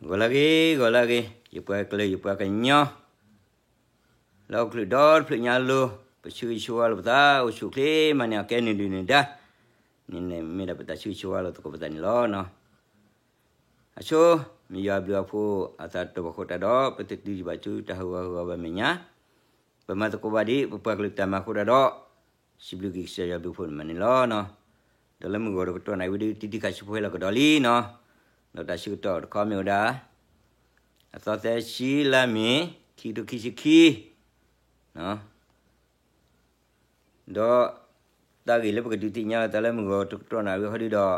ဂီၤလၢအဂ့ၤ ဂီၤလၢအဂ့ၤ ယပှၤကလုာ် ယပှၤကညီ လၢဟီၣ်ခိၣ်ဒီတဖျၢၣ်ညါအလိၤ, ပဆၢဂ့ၤဆၢဝါလိာ်ပသး အိၣ်ဆူၣ်အိၣ်ချ့မၤန့ၢ်အီၤကဲနုာ်ဒုၣ်နုာ်ဒါ န့ၣ်မ့ၢ်ဒၣ်ပတၢ်ဆၢဂ့ၤဆၢဝါလိာ်သကိးပသးန့ၣ်လီၤ. အဆိ မ့ၢ်ယွၤအဘျုးအဖှိၣ်အသးတဘၣ်ဃိတၢ်ဒီး ပတတုၤယဘၣ်ဆူတၢ်ဟးဂီၤဟးဂီၤဘၣ်မဲာ်ညါ, ပမၤသကိးဘၣ်ဒ်ပပှၤကလုာ်တၢ်မၤအဃိတၢ်ဒီး စံးဘျုးက့ၤကစၢ်ယွၤဘျုးဖှိၣ်န့ၣ်မးန့ၣ်လီၤ. ဒီးလၢမုၢ်ဂီၤတကတီၢ်နၣ်ရံၣ်ဝံၤဒီး တံတံခးဆူဖိဟဲလီၤကဒီးလံနီၤ, ဒီးတၢ်ဆၢကတီၢ်တခီမ့ၢ်ဝဲဒၣ် အသီသၢဆံလါမ့ၤ ခံကထိခံဆံခံ ဒီး တၢ်ဂ့ၢ်လၢပကဒုးသ့ၣ်ညါလီၤတၢ်လၢမုၢ်ဂီၤတကတီၢ်နၣ်ရံၣ်ဟီဒုဒီး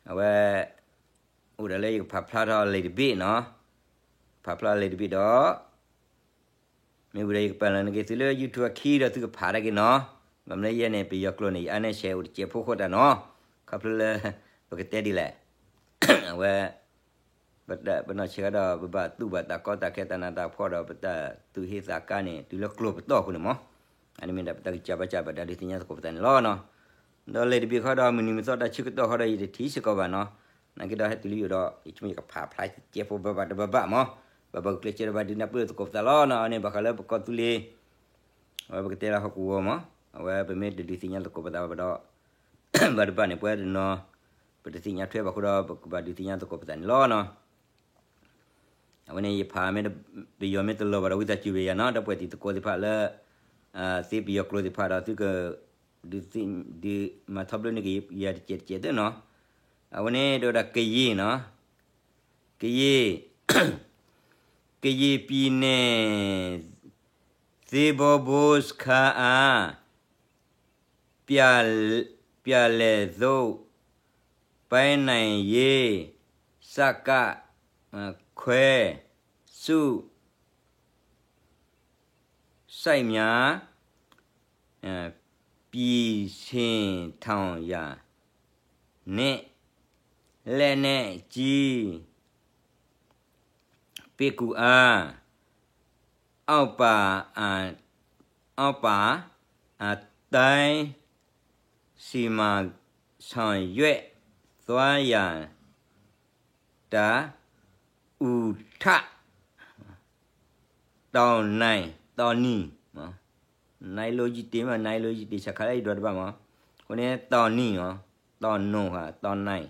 အဝဲ အိၣ်ဒၣ်လၢယကဖးဖျါထီၣ်လံာ်တဘ့ၣ်နီၤ, ဖးဖျါလံာ်တဘ့ၣ်ဒီး မ့ၢ်ဝံၤဒီးယကပာ်လီၤန့ၢ်က့ၤသုလၢ YouTube အခံဒီးသုကဖးတၢ်က့ၤနီၤ, ဘၣ်မနုၤယဲန့ၣ် ပယီၤကျိာ်န့ၣ် ယအါန့ၢ်ဆဲးအိၣ်တစဲးဖိဃိတၢ်နီၤ, ခီဖျိလၢ ပကတဲဒ်လဲၣ် အဝဲ ပနီၢ်ဆဲးကဒီး ပဘၣ်သူၣ်ဘၣ်တၢ်ကီတၢ်ခဲတၢ်နးတၢ်ဖှီၣ်ဒီး ပတၢ်သူၣ်ဟ့သးကါန့ၣ် တုၤလၢကျိာ်ပတီၢ်အဃိန့ၣ်မး, အန့ၣ်မ့ၢ်ဒၣ်ပတၢ်ကစၢ်ဘၣ်ကစၢ်ဘၣ်တၢ်ဒုးသ့ၣ်ညါသကိးပသးန့ၣ်လီၤ. ဒီးလံာ်တဘ့ၣ်ဃီဒီး မုၢ်နံၤမုၢ်သီတၢ်ဆၢကတီၢ်ဃီဒီး ယတထံၣ်စ့ၢ်ကီးဘၣ်နီၤ, နာ်က့ဒီးဟဲတုၤလံယိာ်ဒီး ယဆိကမိၣ်ယကဖးဖျါစဲးဖိဘၣ်ဘၣ်တဘၣ်ဘၣ်မး, ဘၣ်ဘၣ်ကျဲးစၢးဒီးဘၣ်ဒုးနၢ်ပၢၢ်သကိးပသးလီၤနီၤ, အန့ၣ်ဘၣ်ဃးလၢပကီၢ်သူလ့ၤ အဝဲပကတဲလၢဟီၣ်ကဝီၤမး, အဝဲပမ့ၢ်တဒုးသ့ၣ်ညါသကိးပသးဘၣ်ဒီး ဘၣ်တဘၣ်န့ၣ် ပဝဲတနီၤ ပတသ့ၣ်ညါထွဲဘၣ်အဃိဒီး ပကဘၣ်ဒုးသ့ၣ်ညါသကိးပသးန့ၣ်လီၤနီၤ. အဝဲန့ၣ်ယဖးမ့ၢ် ပယီၤမ့ၢ်တလီၤဘၣ်ဒီး ဝံသးစူၤဘၣ်ယၤနီၤ, ဒီပုၢ်ဝဲၢ်တံၤသကိးသ့ၣ်တဖၣ်လၢ သ့ပယီၤကျိာ်သ့ၣ်တဖၣ်ဒီး သုက ဒုးမၤထီဘိန့ၢ်က့ၤယၤတစဲးတစဲးသ့နီၤ. အဝဲန့ၣ်ဒိးဒၣ်ကယ့ၢ်နီၤ, ကယ့ၢ် ကရင်ပြည်နယ် သင်္ဘောဘိုစခန်းအား ပြန်လည်သိမ်းပိုက်နိုင်ရေး စက ခွဲ စု စိုက်များ ပြင်ဆင်ထောင်ရာနှင့် လက်နက်ကြီး ပစ်ကူအား အောက်ပါအ အောက်ပါအတိုင်း စီမံဆောင်ရွက်သွားရန် တၢ်အုထၣ် တောင်းနိုင် တောင်းနံၤ နိုင်လို့ ယတ့မး နိုင်လို့ ယတ့ ဆခလ ယဒွးတဘၣ်မး အဃိန့ၣ် တောင်းနံၤ တောင်းနံၤ တောင်းနိုင်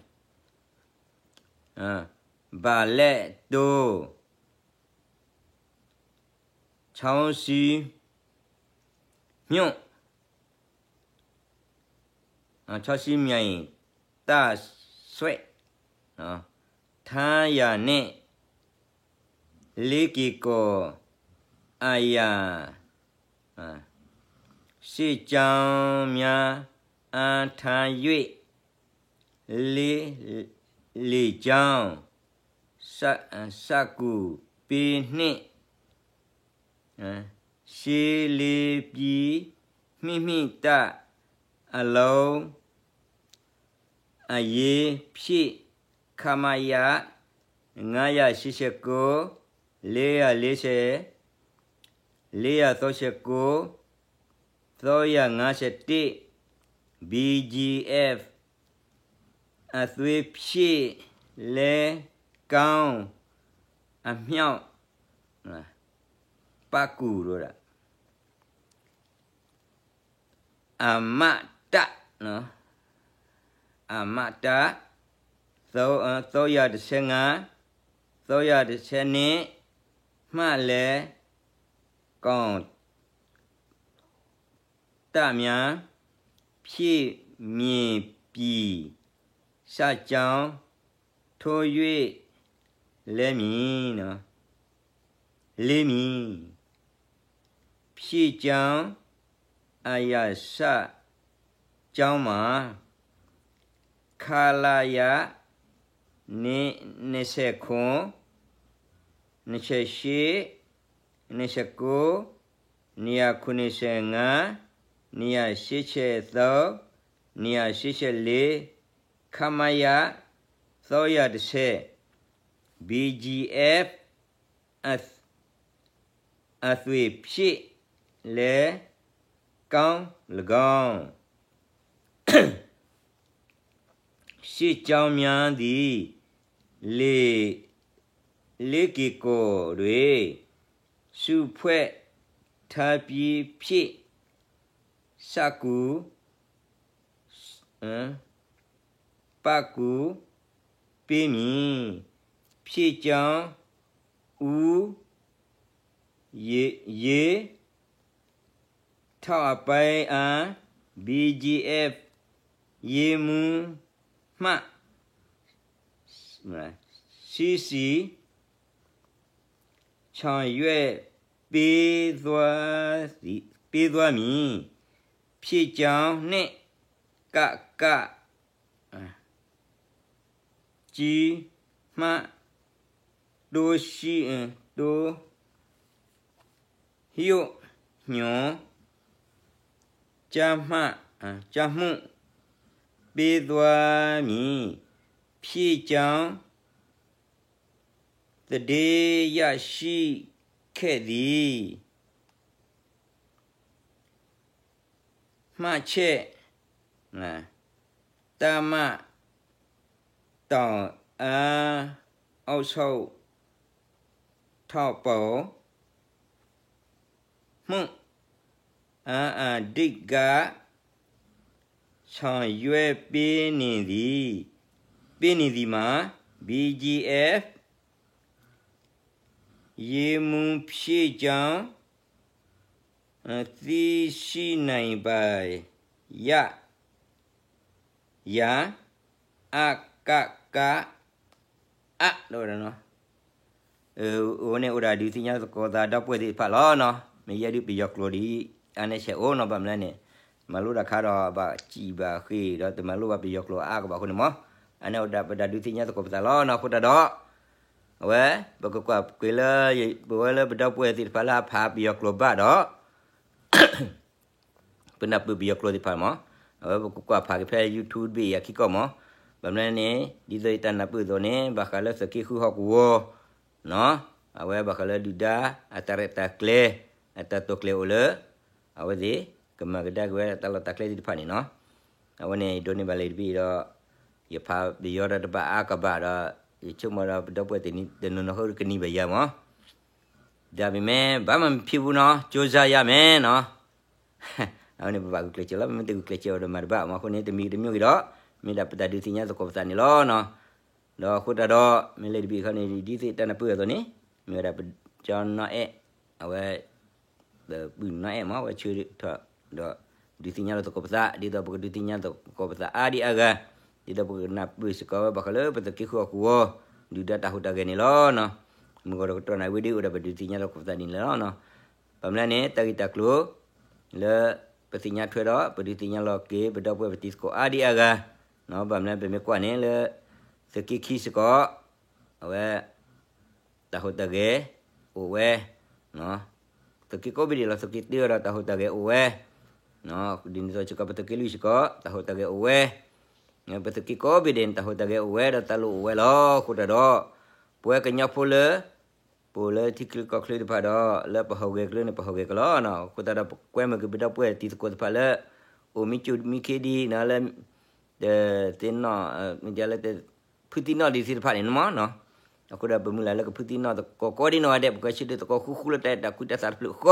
ဘၣ်လဲၣ်တိၢ် ချောင်းဆူမြို့ ချောင်းဆူမြိုင် တပ်စွဲ ထားရာနှင့် လေးကီၢ်အရာ စစ်ကြောင်းများ အားထား၍ လေ လေကြောင်း စ စကူပေးနှင့် ရှေးလေးပြီး မိမိတပ်အလုံး အရေးဖြည့် ခမရ ငါးရာရှစ်ဆယ့်ကိုး လေးရာလေးဆယ် လေးရာသုံးဆယ့်ကိုး သုံးရာငါးဆယ့်တစ် BGF အသွေးဖြည့်လဲကောင်း အမြောက် ပကူ အမတ အမတ သုံး သုံးရာတစ်ဆယ့်ငါး သုံးရာတစ်ဆယ့်နှစ် မှတ်လဲကောင်း တပ်များ ဖြည့်မြှင့်ပြီး စစ်ကြောင်းထိုး၍ လဲမည် လဲမည် ဖြစ်ကြောင်း အရစကျောင်းမှာ ခလရ နှစ် နှစ်ဆယ့်ခုနစ် နှစ်ဆယ့်ရှစ် နှစ်ဆယ့်ကိုး နှစ်ရာခုနစ်ဆယ့်ငါး နှစ်ရာရှစ်ဆယ့်သုံး နှစ်ရာရှစ်ဆယ့်လေး ခမရ သုံးရာတစ်ဆယ် BGF အသွေးဖြည့်လဲကောင်း ၎င်း စစ်ကြောင်းများသည် လေ လေးက့ၤကီၢ်တွင် စုဖွဲ့ထားပြီးဖြစ် စကူ ပကူပေးမည် ဖြစ်ကြောင်း ဦးရေ ထောက်အပိုင်းအား ဘီဂျီအက်ဖ် ရေးမှူးမှ စစ်စီ ဆောင်ရွက်ပေးသွားသည် ပေးသွားမည် ဖြစ်ကြောင်းနှင့် ကက ကြီးမှတ် တိုးရှိ တိုး ရုပ်ညွှန် ကြားမှတ် ကြားမှု ပေးသွားမည် ဖြစ်ကြောင်း သတင်းရရှိခဲ့သည် မှတ်ချက် တပ်မတော်အား အုပ်ချုပ်ထောက်ပို့မှု အဓိက ဆောင်ရွက်ပေးနေသည် ပေးနေသည်မှာ ဘီဂျီအက်ဖ် ရေးမှူးဖြစ်ကြောင်း သိရှိနိုင်ပါရ ရ အကက အ ဒီးဝဲဒၣ်နီၤ အဝဲန့ၣ်အိၣ်ဒၣ်ဒုးသ့ၣ်ညါသကိးသးဒီပုၢ်ဝဲၢ်သ့ၣ်တဖၣ်လီၤနီၤ မ့ၢ်ယဲဒုးပယီၤကျိာ်ဒ်အါန့ၣ်ဆဲးအိၣ်နီၤ ဘၣ်မနုၤလဲၣ်န့ၣ် မၤလိတၢ်ခါဒီးဘၣ်စံးဘၣ်ဃ့ၢ်ဒီးတမၤလိဘၣ်ပယီၤကျိာ်အါကဘၣ်အဃိန့ၣ်မး အန့ၣ်အိၣ်ဒၣ်ပတၢ်ဒုးသ့ၣ်ညါသကိးပသးလီၤနီၤ အဃိတၢ်ဒီး အဝဲ ပကကွၢ်ကွံာ်လၢ ပဝဲလၢပဒီပုၢ်ဝဲၢ်သ့ၣ်တဖၣ်လၢအဖးပယီၤကျိာ်ဘၣ်ဒီး ပနၢ်ပၢၢ်ပယီၤကျိာ်သ့ၣ်တဖၣ်မး အဝဲပကကွၢ်ဖးက့ၤဖဲ YouTube တဘ့ၣ်အံၤအခံကီၢ်မး ဘၣ်မနုၤန့ၣ် ဒ်သိးယတၢ်နၢ်ပၢၢ်အသိးန့ၣ် ဘၣ်ဃးလၢသုးက့ဃုဟီၣ်ကဝီၤ နီၤ အဝဲဘၣ်ဃးလၢဒုၣ်ဒါ အတၢ်ရဲၣ်တၢ်ကျဲၤ အတၢ်တိာ်ကျဲၤအိၣ်လၢ အဝဲသ့ၣ် ကမၤကဒါက့ၤဝဲတၢ်လီၢ်တၢ်ကျဲသ့ၣ်တဖၣ်န့ၣ်နီၤ အဝဲန့ၣ် ယဒိးန့ၢ်ဘၣ်လံာ်တဘ့ၣ်ဒီး ယဖးပယီၤဒီးတဘၣ်အါကဘၣ်ဒီး ယဆိကမိၣ်ဒီးပဒီပုၢ်ဝဲၢ်တနီၤနီၤဃိကနံၤဘၣ်ယၤမး ဒါပေမဲ့ ဘာမှမဖြစ်ဘူးနော် ကြိုးစားရမယ်နော် အဝဲန့ၣ်ပဘၣ်ဂုာ်ကျဲးစၢးလီၤ ပမ့ၢ်တဂုာ်ကျဲးစၢးအီၤဒီးမၤတဘၣ်မး အဃိန့ၣ် တမံၤတမံၤဂ့ၤဒီး မ့ၢ်ဒၣ်ပတၢ်ဒုးသ့ၣ်ညါသကိးပသးန့ၣ်လီၤနီၤ ဒီးအဃိတၢ်ဒီး မ့ၢ်လၢတဘ့ၣ်ခီန့ၣ် ဒ်သိးတၢ်နၢ်ပၢၢ်အသိးန့ၣ် မ့ၢ်ဝဲဒၣ်ပကၠီနီအဲၣ် အဝဲ ပုၢ်နီအဲၣ်မး အဝဲဆၢထၢၣ်ဒီး ဒုးသ့ၣ်ညါလီၤသကိးပသး ဒ်သိးပကဒုးသ့ၣ်ညါသကိးပသးအါဒံအါဂၤ ဒ်သိးပကနၢ်ပၢၢ်စ့ၢ်ကီးဝဲဘၣ်ဃးလၢပသုးက့ဃုအကဝီၤ ဒုၣ်ဒါတၢ်ဟူးတၢ်ဂဲၤန့ၣ်လီၤ. မုၢ်ဂီၤတကတီၢ်နၣ်ဝံၤဒ်အိၣ်ဒီးပဒုးသ့ၣ်ညါလီၤသကိးပသးဒ်န့ၣ်လီၤ. ဘၣ်မနုၤလဲၣ်န့ၣ် တၢ်ဂ့ၢ်တၢ်ကျိၤ လၢပသ့ၣ်ညါထွဲဒီး ပဒုးသ့ၣ်ညါလီၤက့ၤ ပဒီပုၢ်ဝဲၢ်ပတံၤသကိးအါဒံအါဂၤ ဘၣ်မနုၤလဲၣ် ပမ့ၢ်ကွၢ်န့ၣ်လၢ သုးက့ခံစ့ၢ်ကီး အဝဲ တၢ်ဟူးတၢ်ဂဲၤအိၣ်ဝဲ, သုးက့ကိးဘ့ၣ်ဒဲးလီၤ သုးက့တၢဒီးတၢ်ဟူးတၢ်ဂဲၤအိၣ်ဝဲ, ဒ်န့ၣ်အသိးစ့ၢ်ကီး ပသုးက့လွံၢ်စ့ၢ်ကီး တၢ်ဟူးတၢ်ဂဲၤအိၣ်ဝဲ, ပသုးက့ကိးဘ့ၣ်ဒဲးန့ၣ် တၢ်ဟူးတၢ်ဂဲၤအိၣ်ဝဲဒီးတၢ်လိၣ်အိၣ်ဝဲလီၤ. အဃိတၢ်ဒီး ပဝဲကညီဖိလၢ ပအိၣ်လၢထံချၢကီၢ်ချၢတဖၣ်ဒီး လၢပဟူးဂဲၤကျၢၤန့ၣ် ပဟူးဂဲၤကလီလီၤ. အဃိသတးဒီး ပကွဲမုာ်က့ၤပဒီပုၢ်ဝဲၢ်တံၤသကိးတဖၣ်လၢ အိၣ်မံကၠိမံခ့ဒံးန့ၣ်လၢ တသ့ၣ်နီၣ် မ့ၢ်လၢ ဖုသံနီၣ်ဒံးသ့ၣ်တဖၣ်န့ၣ်မး, အဃိဒီးပမုၢ်လၢ်လၢကဖုသံနီၣ်သကိးကိးဒံနီၢ်ဂၤဒဲး ပကဆၢထၢၣ်သကိးဃူဃူလၢတၢ်အဲၣ်တၢ်ကွံတၢ်သးတဖျၢၣ်ဃီ,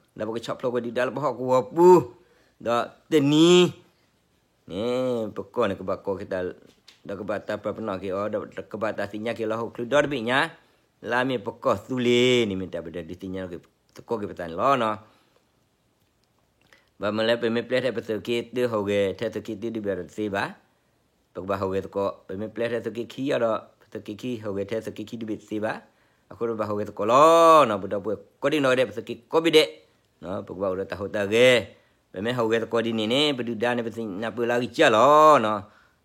ဒီးပကဆီၣ်ဖျိးကွံာ်ဒုၣ်ဒါလၢပဟီၣ်ကဝီၤပူၤ, ဒီးတနံၤန့ၣ် ပကီၢ်န့ၣ်ကဘၣ်ကိးက့ၤတၢ် ဒီးကဘၣ်တၢ်ပာ်ပနီၣ်က့ၤအီၤ ဒီးကဘၣ်တၢ်သ့ၣ်ညါက့ၤလၢဟီၣ်ခိၣ်ချၢဒီတဘ့ၣ်ညါ, လၢအမ့ၢ်ပကီၢ်သူလ့ၤန့ၣ် မ့ၢ်တၢ်ပဒုးသ့ၣ်ညါသကိးက့ၤပသးန့ၣ်လီၤ. ဘၣ်မနုၤလၢပမ့ၢ်ပျဲထဲပသုးက့တၢဟူးဂဲၤ ထဲသုးက့တၢဒုးဘၣ်ဒီးတသ့ဘၣ်, ပကဘၣ်ဟူးဂဲၤသကိး, ပမ့ၢ်ပျဲထဲသုးက့ခံအီၤဒီး ပသုးက့ခံဟူးဂဲၤထဲသုးက့ခံဒုးဘၣ်တသ့ဘၣ်, အဃိဒီးပဘၣ်ဟူးဂဲၤသကိးလီၤ. ပဒီပုၢ်ဝဲၢ်ကိးဒံနီၢ်ဂၤဒဲး ပသုးက့ကိးဘ့ၣ်ဒဲး, ပကဘၣ်အိၣ်ဒီးတၢ်ဟူးတၢ်ဂဲၤ, ပမ့ၢ်ဟူးဂဲၤသကိးဒ်န့ၣ်န့ၣ် ပဒုၣ်ဒါန့ၣ် ပသ့ၣ်ညါပၢၢ်လၢအဂံၢ်စၢ်လီၤ.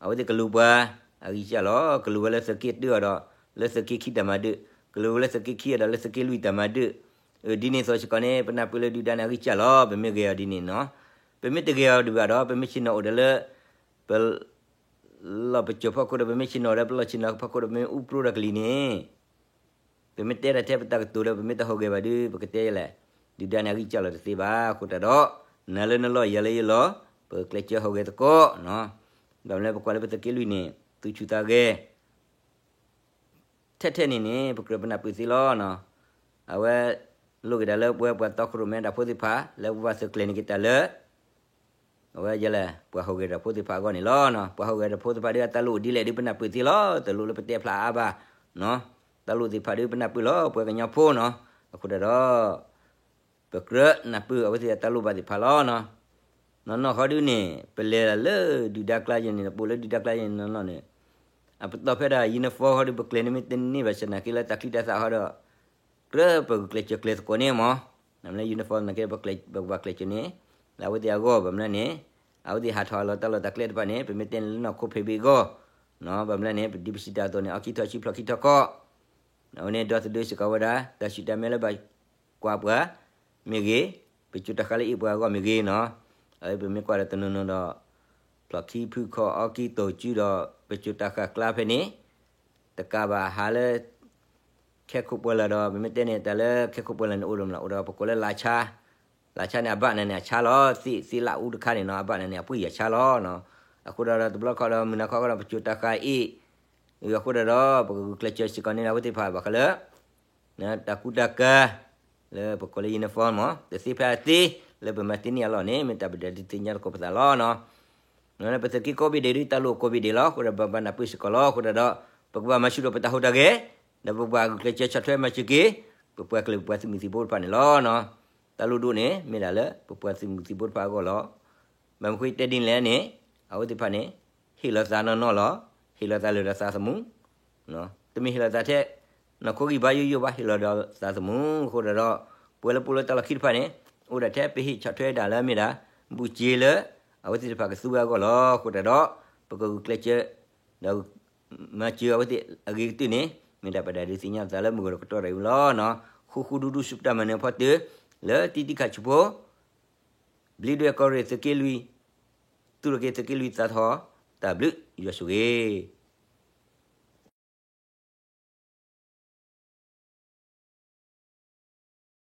အဝဲသ့ၣ်ကလူၤပှၤ အဂံၢ်စၢ်လီၤ. ကလူၤဝဲလၢသုးက့တၢအီၤဒီး လၢသုးက့ခံတၢ်မၤဒၢၣ်, ကလူၤဝဲလၢသုးက့ခံအီၤဒီး လၢသုးက့လွံၢ်တၢ်မၤဒၢၣ်, ဒ်န့ၣ်အသိးစ့ၢ်ကီးန့ၣ် ပနၢ်ပၢၢ်လၢဒုၣ်ဒါန့ၣ်အဂံၢ်စၢ်လီၤ. ပမ့ၢ်ဂဲၤအီၤဒ်န့ၣ်နီၤ, ပမ့ၢ်တဂဲၤအီၤဒံးဘၣ်ဒီး ပမ့ၢ်ဆ့ၣ်နီၤအိၣ်ဒီးလၢ ပ လီၢ်ပစိာ်ဖီခိၣ်ဒီး ပမ့ၢ်ဆ့ၣ်နီၤဒီး ပလီၢ်ဆ့ၣ်နီၤဖီခိၣ်ဒီး ပမ့ၢ်အူပြိတၢ်ကလံၤန့ၣ်, ပမ့ၢ်တဲတၢ်ထဲပတၢ်ကတိၤဒီး ပမ့ၢ်တဟူးဂဲၤဘၣ်ဒီး ပကတဲလဲၣ်, ဒုၣ်ဒါန့ၣ်အဂံၢ်စၢ်လီၤတသ့ဘၣ်. အဃိတၢ်ဒီး နၤလၢနလီၢ်ယၤလၢယလီၢ်, ပကျဲးစၢးဟူးဂဲၤသကိး, ဘၣ်မနုၤလၢပကွၢ်လၢပသုးက့လွံၢ်န့ၣ် သူၣ်ဆူၣ်သးဂဲၤ ထဲထဲန့ၣ်န့ၣ် ပကြၢးပနၢ်ပၢၢ်သ့လီၤနီၤ. အဝဲ လိၣ်က့ၤဒၣ်လၢပဝဲပှၤတီခိၣ်ရိၣ်မဲတၢ်ဖိသ့ၣ်တဖၣ် လၢပဘၣ်သုးကျဲၤန့ၢ်က့ၤတၢ်လၢ အဝဲယဲလဲၣ် ပှၤဟူးဂဲၤတၢ်ဖိသ့ၣ်တဖၣ်အဂီၢ်န့ၣ်လီၤနီၤ. ပှၤဟူးဂဲၤတၢ်ဖိသ့ၣ်တဖၣ်ဒီးအတၢ်လိၣ်ဒ်လဲၣ်ဒီးပနၢ်ပၢၢ်သ့လီၤ. တလိၣ်လၢပတဲဖျါအါဘၣ်နီၤ. တၢ်လိၣ်သ့ၣ်တဖၣ်ဒီးပနၢ်ပၢၢ်လီၤ ပှၤကညီဖိနီၤ. အဃိတၢ်ဒီး ပကြၢးနၢ်ပၢၢ်အဝဲသ့ၣ်အတၢ်လိၣ်ဘၣ်သ့ၣ်တဖၣ်လီၤနီၤ. နီၢ်နီၢ်ဃီဒုန့ၣ် ပလဲၤလၢဒုၣ်ဒါကျါယဲၢ်န့ၣ် ပအိၣ်လၢဒုၣ်ဒါကျါယဲၢ်န့ၣ်နီၢ်နီၢ်န့ၣ် အပတီၢ်ဖဲဒၣ် uniform ဃီဒု ပကျဲၤန့ၣ်မ့ၢ်တန့ၢ်ဘၣ်ဆၣ်နာ်က့လၢတၢ်ချံတၢ်သၣ်ဃီဒီး ကြၢးပဂုာ်ကျဲးစၢးကျဲၤသကိးန့ၣ်မး, နမ့ၢ်လၢ uniform နာ်က့ ပကဘၣ်ကျဲးစၢးန့ၣ် လၢအဝဲသ့ၣ်အဂီၢ် ဘၣ်မနုၤလဲၣ်န့ၣ် အဝဲသ့ၣ်ဟးထီၣ်အလီၤတၢ်လီၢ်တၢ်ကျဲတဖၣ်န့ၣ် ပမ့ၢ်တဲန့ၣ်လၢနီၢ်ခိဖဲးဘ့ၣ်အဂီၢ်, ဘၣ်မနုၤလဲၣ်န့ၣ် ပဒ်ပစံးတၢ်အသိးန့ၣ် အီၣ်ခံထီၣ်ဆံဖျိးခံထီၣ်ခီၣ်, အဝဲန့ၣ်ဒီသဒၢစ့ၢ်ကီးဝဲဒၣ် တၢ်ဆူၣ်တၢ်မဲလၢဘၣ်ကွၢ်ပှၤမ့ၢ်ဂ့ၤ, ပစိၤတၢ်ဃာ်လၢအ့ၣ်ပှၤအဂီၢ်မ့ၢ်ဂ့ၤနီၤ, အဝဲပမ့ၢ်ကွၢ်ဒီးတနီၤနီၤဒီး ဖျိးခံဖုၣ်ခီၣ်အီၣ်ခံတိၢ်စုဒီး ပစိၤတၢ်ဃာ်ကျါဖဲန့ၣ် တကးဘၣ်ဟးလၢ ခဲခိၣ်ပှၢ်လၢ်ဒီး ပမ့ၢ်တဲန့ၣ် တၢ်လၢခဲခိၣ်ပှၢ်လၢ်န့ၣ် အိၣ်ဒီးမနုၤ အိၣ်ဒီးပကိးလၢလါဆါ, လါဆါန့ၣ် အဘၣ်နၤန့ၣ် အဆါလီၤ, သ့ၣ်သ့ၣ်လၣ်အူတခါန့ၣ်နီၤ အဘၣ်နၤန့ၣ် အပှံၢ်ယၤဆါလီၤ. အဃိဒီးတဘျီခီဒီး မုၢ်နၤခီဒီး ပစိၤတၢ်ဃာ်အ့ၣ်, အဃိဒီး ပကဂုာ်ကျဲးစၢးစ့ၢ်ကီးန့ၣ် အဝဲသ့ၣ်တဖၣ်ဘၣ်ဃးလၢ တၢ်ကူတၢ်ကၤ လၢပကိးလၢ uniform မး တသ့ဖဲအသ့ လၢပမၤသ့န့ၢ်အလီၢ်န့ၣ် မ့ၢ်တၢ်ပဒုးသ့ၣ်ညါသကိးပသးလီၤနီၤ. ပသုးက့ကိးဘ့ၣ်ဒဲးဒုး တၢ်လိၣ်ကိးဘ့ၣ်ဒဲးလီၤ. အဃိဒီး ပဘၣ်နၢ်ပၢၢ်စ့ၢ်ကီးလီၤ. အဃိဒီး ပကဘၣ်မၤဆူၣ်ထီၣ်ပတၢ်ဟူးတၢ်ဂဲၤ, ဒီးပကဘၣ်ဂုာ်ကျဲးစၢးဆီၣ်ထွဲမၤစၢၤက့ၤ ပပှၤကလုာ်ပပှၤသုးမုၢ်သံၣ်ဘိတဖၣ်န့ၣ်လီၤ. တၢ်လိၣ်ဒိၣ်န့ၣ် မ့ၢ်ဒၣ်လၢပပှၤသုးမုၢ်သံၣ်ဘိတဖၣ်အဂီၢ်လီၤ. ဘၣ်မနုၤဃိတဲဒ်န့ၣ်လဲၣ်န့ၣ် အဝဲသ့ၣ်တဖၣ်န့ၣ် ဟ့ၣ်လီၤသးနီၢ်နီၢ်လီၤ. ဟ့ၣ်လီၤသးလၢာ်ဒီးသးသမူ တမ့ၢ်ဟ့ၣ်လီၤသးထဲ နီၢ်ခိဂံၢ်ဘါယိယိဘၣ် ဟ့ၣ်လီၤဒီးသးသမူ. အဃိဒီး ပဝဲလၢပအိၣ်လၢတၢ်လီၢ်ခံတဖၣ်န့ၣ် အိၣ်ဒၣ်ထဲပဟ့ၣ်ဆီၣ်ထွဲဒၣ်လၢမ့ၢ်ဒၣ် ဘူးစ့လၢ အဝဲသ့ၣ်တဖၣ်ကသူဝဲအဂီၢ်လီၤ. အဃိတၢ်ဒီး ပကဂုာ်ကျဲးစၢး ဒီး မၤစၢၤအဝဲသ့ၣ်အဂ့ၤကတၢၢ်န့ၣ် မ့ၢ်ဒၣ်ပဒုးသ့ၣ်ညါသးလၢမုၢ်ဂီၤတကတီၢ်တအံၤလီၤ. ဃူဃူဒူဒူစူၢ်တၢ်မၤနၢၤဖီတၢၢ် လၢတံတံခးဆူၣ်ဖိ ဘျံးဒွဲၣ်ကီၢ်ရ့ၣ်သုးက့လွံၢ် သူၣ်ထီၣ်က့ၤသုးက့လွံၢ်သးထီၣ် တၢ်ဘျုးယွၤဆိၣ်ဂ့ၤ